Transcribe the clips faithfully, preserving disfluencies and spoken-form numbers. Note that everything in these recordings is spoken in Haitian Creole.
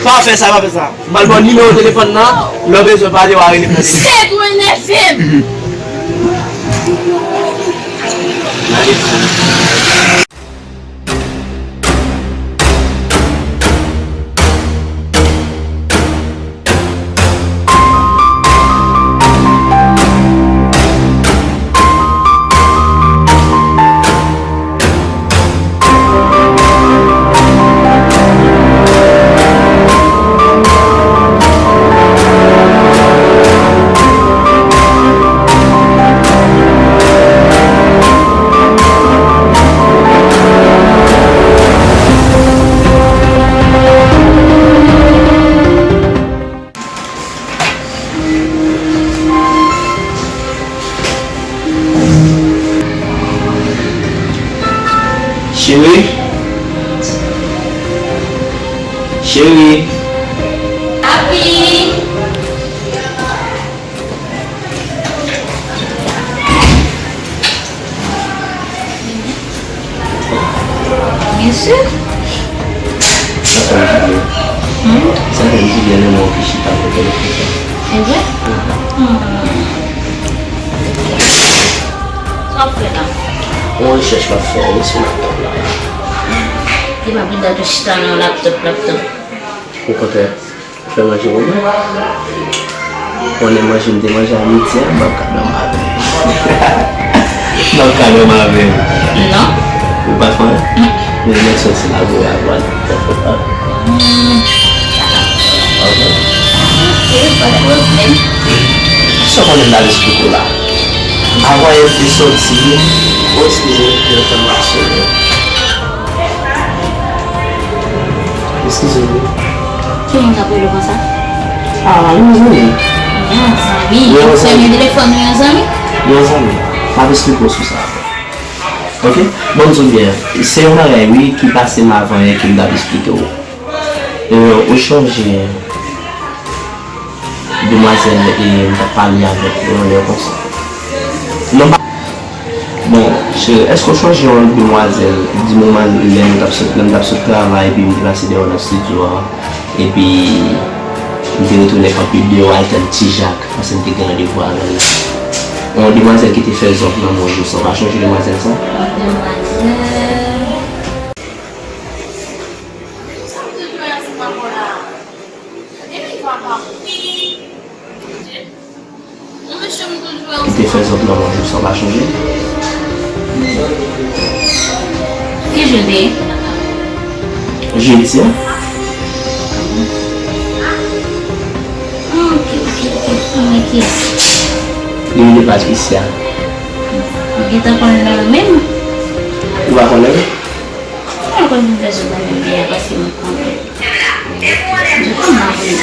Pa fè sa, pa fè sa. M pral ba w nimewo telefòn nan, lè w bezwen pale, w a rele m nan telefòn. Sèt ou enève m. Cheri. Cheri. Papi. Byen si. Sa fè m di byen. Hmm? Sa fè m di byen lè m wè w ki chita kote m chita. E vre? Hmm. Sa w ap fè la? Yon rechèch m ap fè wi sou laptop la. Di m ap vin gade w chita nan laptop, laptop. Okontrè. Fè manje pou mwen. Konnen manje m te manje a midi a, m p ap ka dòmi avè w. M p ap ka dòmi avè w. Non. Ou pa kwè? Mm. Men mwen sòti la pou avè w. Mm. Ok. Ok, pa de pwoblèm. Sa w konnen m t al esplike w la. Avan yè m te sòti, o, eskize, telefòn nan sone. Eskize m wi. Ki moun k ap rele w konsa? Ah, yon zanmi. Yon zanmi? Yon zanmi. Yon zanmi. Yon zanmi. M ap esplike w sou sa. Ok? Bon, m di w byen, se yon bagay, wi, ki pase m avan yè ke m t ap esplike w. E, ou chonje, demwazèl, e, m t ap pale avèk ou yon lè konsa. Non, pa. Bon, cheri, èske w chonje yon demwazèl, di moman lè nou t ap sot, lè m t ap sot travay, epi m te pase dèyè w nan estidyo a, epi m te retounen kanpe deyò al tann Ti Jak, paske m te gen randevou avè l la. Yon demwazèl ki te fè zòt nan men w jou sa, w pa chonje demwazèl sa? Yon demwazèl. Li te fè zòt nan yon jou sa w pa chonje? Ki jou l te ye? Jedi a. Ah, ok, ok, ok. Mwen, kiyès? Li rele Patricia. Ou gentan konn non l menm? Ou pa konnen l? Mwen konn vin fè sou mwen menm byen paske mwen konnen.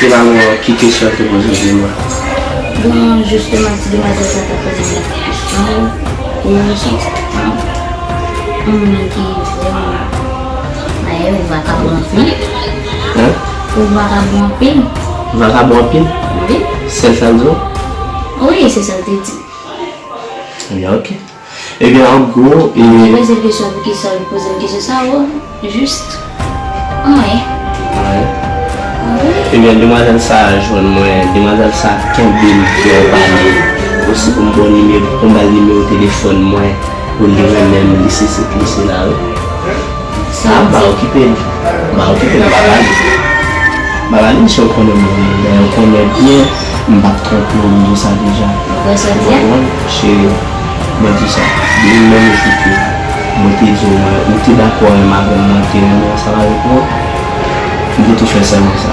Genèraman, ki kesyon yo te poze w de mwen? Bon, jisteman, ti demwazèl sa t ap poze m kesyon, ou se yon moun ki vrèman, dayè, ou vakabon anpil. Hein? Ou vakabon anpil. Vakabon anpil? Wi. Sèl sa l di w? Wi, se sa l te di. Ebyen, ok. Ebyen, an gwo, e. Mwen poze l kesyon pou kisa w poze m kesyon sa, o, jis. Anyen. Anyen. Wi. Ebyen, demwazèl sa a jwenn mwen, demwazèl sa a kenbe m pou yon pale. Osi pou m ba w nimewo, pou m ba l nimewo telefòn mwen, pou li renmen m, li sesi, li sela, wi. Sa m pa okipe l. M pa okipe l, m pa pale. M pa pale, misye, ou konnen mwen, ou konnen byen, m p ap twonpe w, m di w sa deja. Ou kwè sa w di a? Ou konprann? Cheri, mwen di w sa. Depi menm jou ke mwen te di w, mwen, ou te dakò renmen avè m, mwen te renmen ansanm avèk mwen, m te tou fè sèman sa.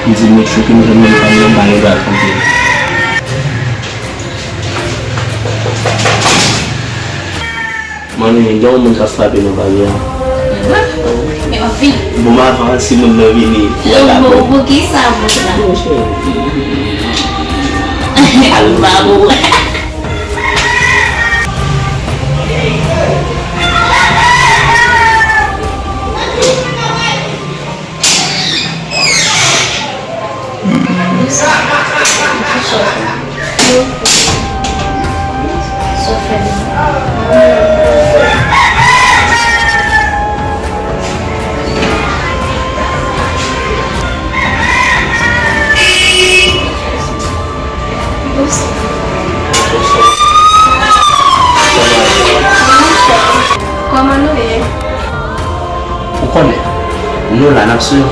M di, Mitchou, ke m jwenn menm fanm nan, m pa gen dwa twonpe l. Manmi, gen yon moun k ap frape nan baryè a. Bon, m avanse, moun nan vini. Pou kisa moun nan? Al ba ou. Nou la, n ap swiv.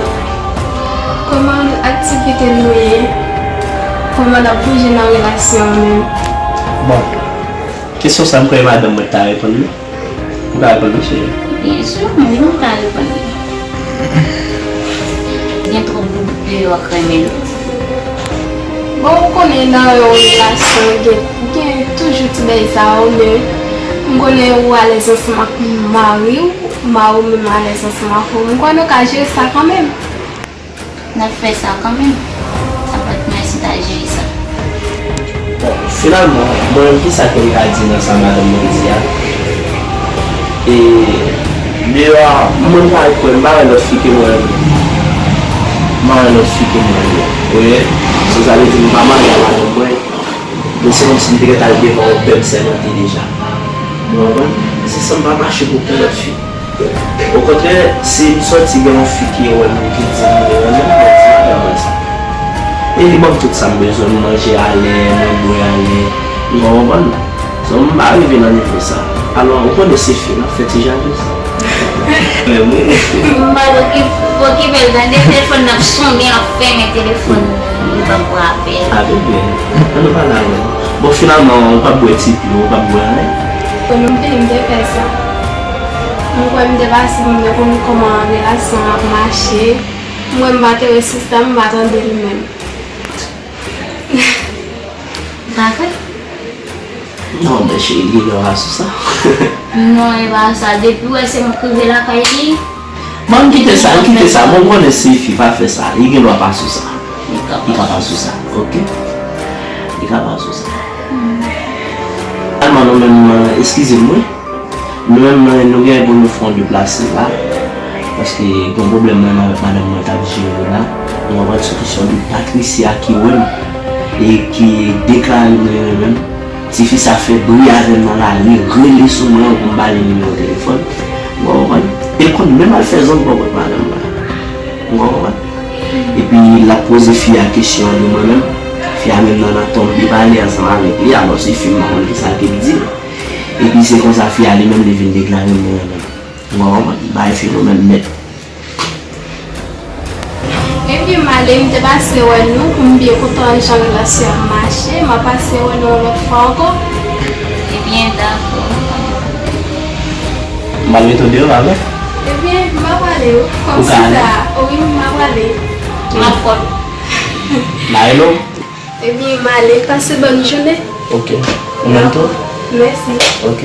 Kòman aktivite nou ye? Kòman n ap bouje nan relasyon an menm? Bon, kesyon sa m kwè madanm mwen ta reponn li. Ou ka reponn li, cheri. Byen si, mwen menm m ka reponn li. Gen twòp bout deyò k renmen nou. Bon, ou konnen nan yon relasyon gen, gen toujou ti bagay sa yo, men m konnen ou alèz ansanm ak mari w, mari w menm alèz ansanm ak ou. M kwè nou ka jere sa kanmenm. N ap fè sa kanmenm. Sa pa t mwen si ta jere sa. Bon, finalman, mwen menm kisa ke m ka di nan sa madanm mwen di a? E deyò a, mwen pa kwè, m pa wè lòt fi ke mwen renmen. M pa wè lòt fi ke mwen renmen. Ou wè? So sa vle di m pa marye a madanm mwen. Men se kòmsi m te gentan al devan yon bèl sèmante deja. Ou konprann? Se san m pa mache pou okenn lòt fi. Okontrè, si m sòti gen yon fi ki wè m ki di m li renmen m, mwen di madanm mwen sa. E li ban m tout sa m bezwen, m manje alè, mwen bwè alè, ou konprann? So m pa rive nan nivo sa. Alò, ou konnen se fi, n ap fè ti jalouzi. Mwen, wi. M pa t okipe l tande, telefòn nan ap sonnen, l ap fèmen telefòn nan, li pa pran apèl. A bebe, ann nou pale avè l. Bon, finalman, ou p ap bwè ti pli, ou p ap bwè anyen. Bon, m te, m te fè sa. M kwè m te pase, m te konn kòman relasyon an ap mache. M wè m pa te wè sista m, m pa tande l menm. Dakò. Non, men cheri, li gen dwa pa sou sa. Non, e pa sa. Depi w wè se mwen k rive lakay li. Bon, kite sa, kite sa. Bon, konnen se fi, pa fè sa. Li gen dwa pa sou sa. Li ka pa sou sa, oke? Li ka pa sou sa. Alman, nou menm, eskize m, wi. Nou menm, nou gen pou nou fè yon deplase la. Paske gen yon pwoblèm mwen menm avèk madanm mwen t ap jere la. Ou konprann, sou kesyon de Patricia ki wè m e ki deklare mwen renmen m. Tifi sa fè bri avè m nan lari, rele sou mwen pou m ba li nimewo telefòn. Ou konprann? E l konn menm al fè zòn bò kot madanm mwen. Ou konprann? Epi l ap poze fi a kesyon de mwen menm. Fi a menm nan, nan tonbe pale ansanm avèk li, alò se fi m pa konn kisa l te di l. Epi se konsa fi a li menm li vin deklare m li renmen m. Ou konprann? Bagay fenomèn nèt. Ebyen m ale, m te pase wè nou pou m byen konprann jan relasyon an mache, m a pase wè nou yon lòt fwa ankò. Ebyen dakò. M al mete w deyò la, non? Ebyen, m a pale w. Kòmsi sa, wi, m a pale. M ap kòl. Maylo. Ebyen, m ale. Pase bòn jounen. Ok. Ou menm tou? Mèsi. Ok.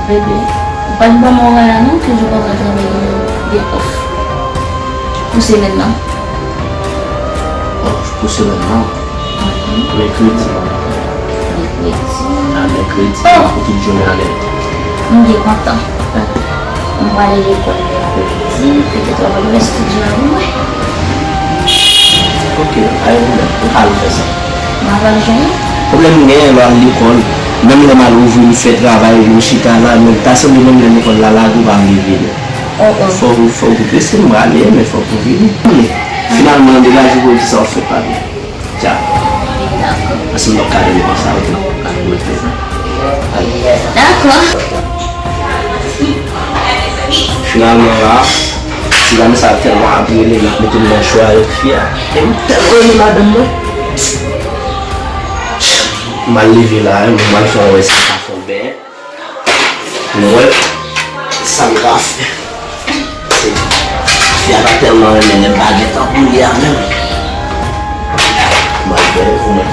Bebe, ou pa t ban m orè a non, toujou kontan travay de off. Pou semèn nan. Off pou semèn nan? Mèkredi. Mèkredi. A mèkredi, ou tout jounen anlè. M byen kontan. M prale lekòl mèkredi, petèt w ap al wè estidyo a pou mwen. Ok, pa gen pwoblèm. Ou ka al fè sa. M ap al jwenn ou. Pwoblèm m genyen lè w al lekòl, menm lè m al ouvri, m fè travay, m chita la, men ta sanble menm lè lekòl la lage w pa vle vini. Fòk ou, fòk ou prese m prale, men fòk ou vini. Finalman, degaje w pou di sa w fè pa byen. Tcha. Dakò. Paske m p ap ka rele konsa, oke? Dakò. Finalman la, ti dam sa tèlman ap rele m, l ap mete m nan cho avèk fi a. E m tèlman renmen madanm mwen. M al leve la, m al fè yon wè si m ka fè yon benyen. Nou wè sa m ka fè. Fi a ta tèlman renmen nèg bagèt an pou li a menm. M al fè pou mwen.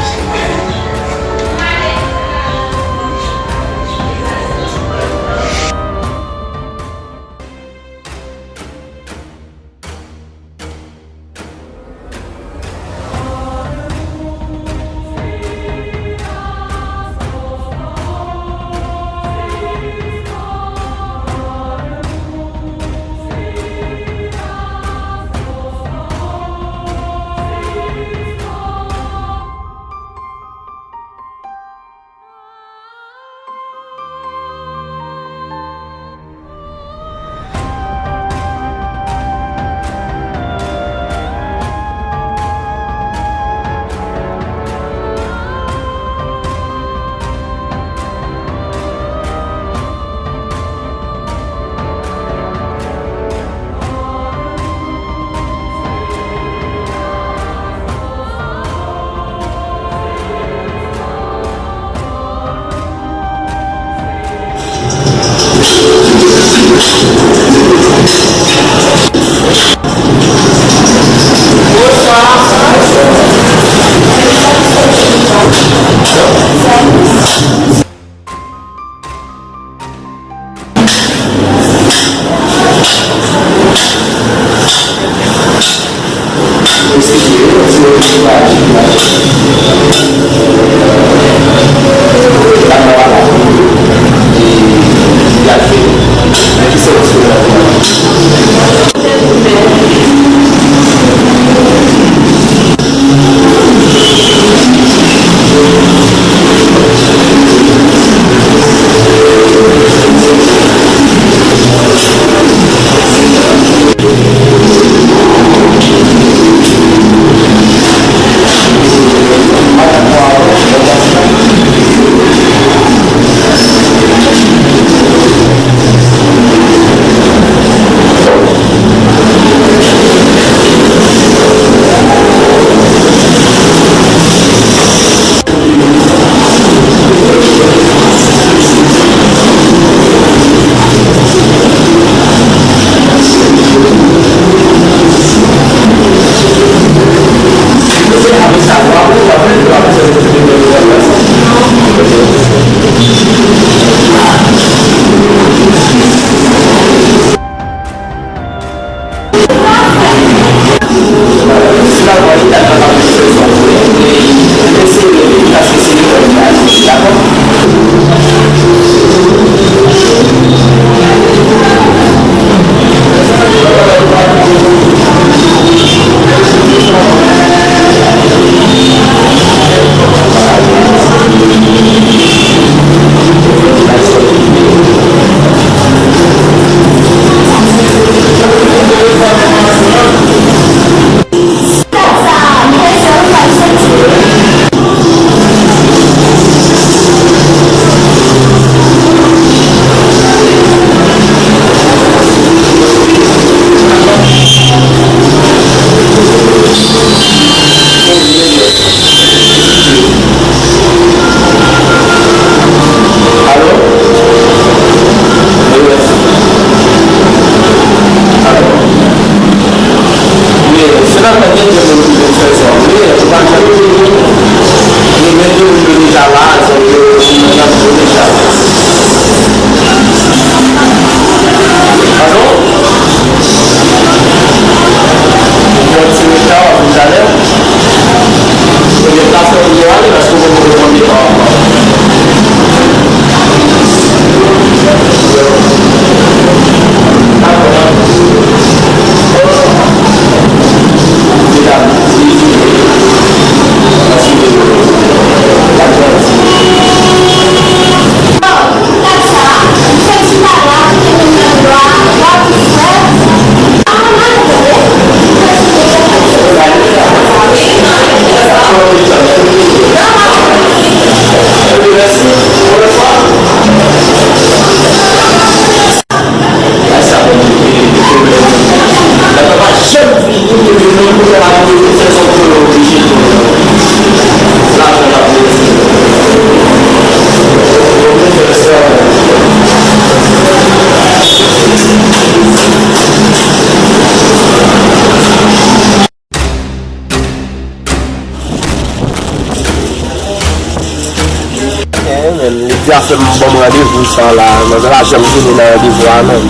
Sa fè m ban m randevou sa la, manzè pa janm vini nan randevou a non.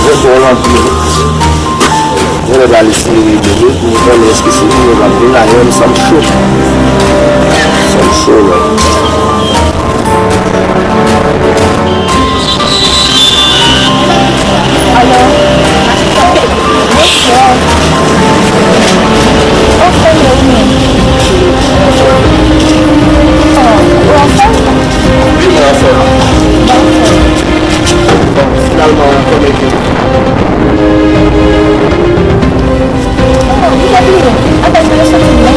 Mwen twò lanpli. Mwen pral eseye regle li pou m konnen èske se li menm k ap vin la, men m sanm cho. Sanm cho, wi. Alo. Bonswa. Anfòm, wi, ou menm? Ou anfòm? Wi, mwen anfòm. Bon, finalman, kòman ke... Oh, li te pi lwen. Atè, mwen soti la.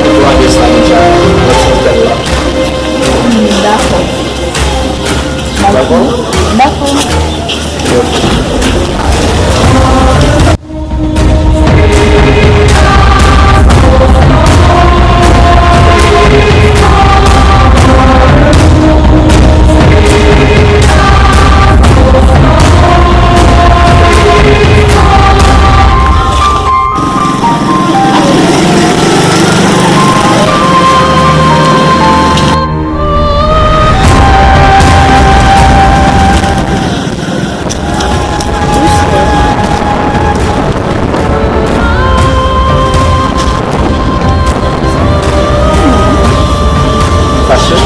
Ou adrès la deja nan ti otèl la. Hmm, dakò. Dakò? Dakò. Fache?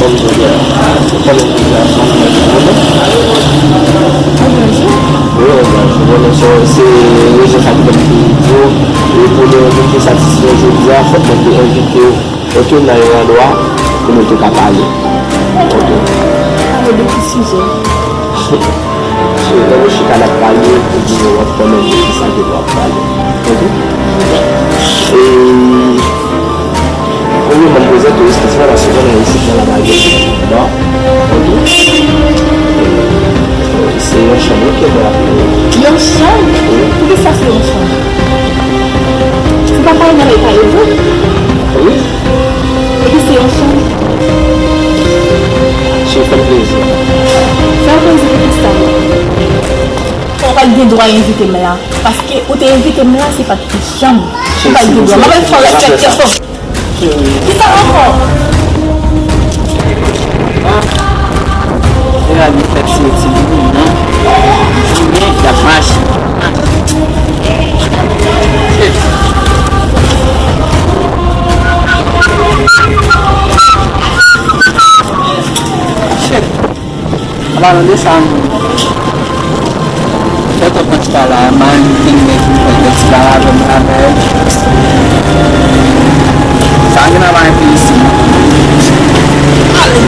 Kòm jodi a, se kòm jodi a, se yon jodi a. Wi, wi, wi, se rezon sa ki fè m te di w, e pou nou, nou te satisfè jodi a, fòk mwen te envite w, oke, nan yon andwa pou nou te ka pale. Oke. Pale de ki sijè? Se lè nou chita n ap pale, ou di nou w ap konnen de ki sa ke nou ap pale. Oke? E, premyèman, m prezante w espesyalman paske konnen isit nan Lamagè se yon kidnap. Oke? Se yon chanm, oke, mwen ap... Yon chanm? Wi. Poukisa se yon chanm? Se pa kay nan lè kay yo? Wi. Epi se yon chanm. Cheri, fè m plezi. Fè w plezi pou kisa? Ou pa t gen dwa envite m la. Paske ou te envite m la, se pa t pou chanm. Ou pa t gen dwa. M ap fè w respekte fò. Kisa ankò? Fè al fè ti etid li, non? Jounen, y ap mache. Shit. An palan de sa, fè tòp mwen ti pale a, man, gen nèg ki fè tèt ti pale avè m la, men sa gen nan bay peyi isi. Ale!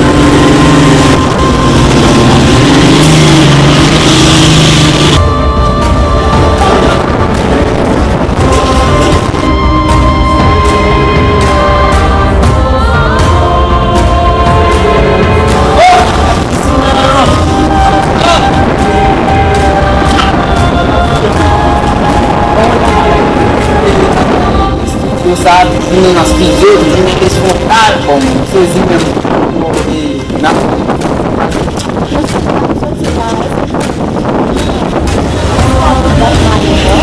Yo sa, vini nan stidyo, vini nan festival, bon, m sezi menm. N ap...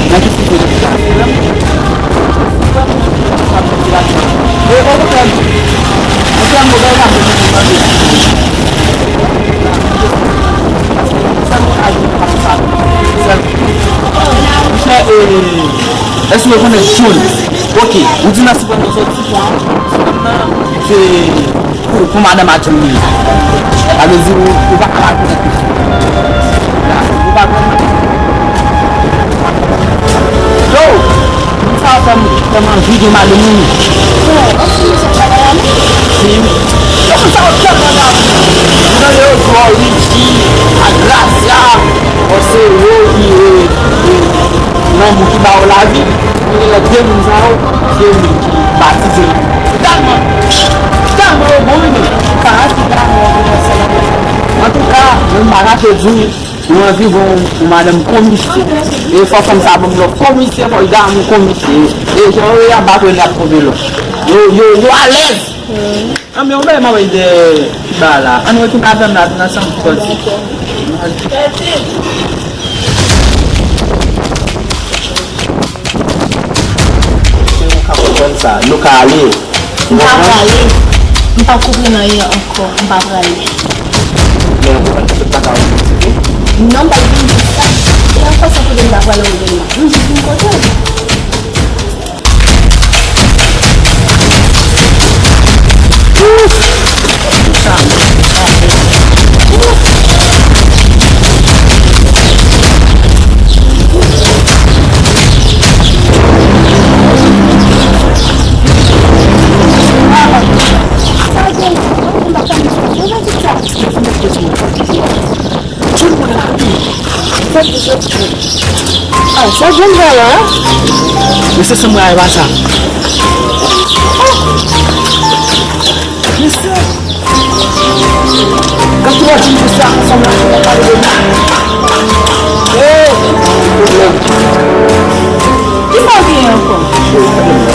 Nan ki sitiyasyon? E, okontrè, okontrè, m bagay la, sèlman ajoute pa sa. Sèl... Monchè, e, èske w rekonèt Jhon? Oke, ou di nan sipòt mwen sòti pran, se pou, pou madanm Adjou li ye. Sa vle di ou, ou pa ka pa konèt mesye. Ou pa konn. Yo, moun sa yo fè m, fè m anvi gen mal de moun. Frè, èske nou sot travay a nou? Si. Yo, moun sa yo tèlman damou. Ou tande yo di w Richie ak Gracia, bon, se yo ki, e, e, lanmou ki ba yo lavi. Mwen gen lè de moun sa yo, se yo menm ki batize m. Tèlman, tèlman yo bon, wi, men. Antouka, mwen pa ka te di w, Mwen anvi gon yon madanm komisè. E fò fanm sa ban m lòt komisè, fò l damou komisè. E jan yo ye a, m pa kwè n ap twonpe lòt. Yo, yo, yo alèz. Ann, men yon bagay m ap bay de ba la. Ann wè ki madanm la vin ansanm sòti. Ou ka konprann sa. Nou ka ale. M pa prale. M pa konprann anyen ankò. M pa prale. Men ou konprann ke tout bagay ou di, non, m pa vin di sa. E ankò, se kote m ta prale ou vin la. M jis vin kote w. Ah, sa jwenn vre la. Mesye, se mwen, e pa sa. Mesye. Gad ki w ap di m konsa, ansanm la, w ap pale de mwen. Hey! Ki sa w genyen ankò?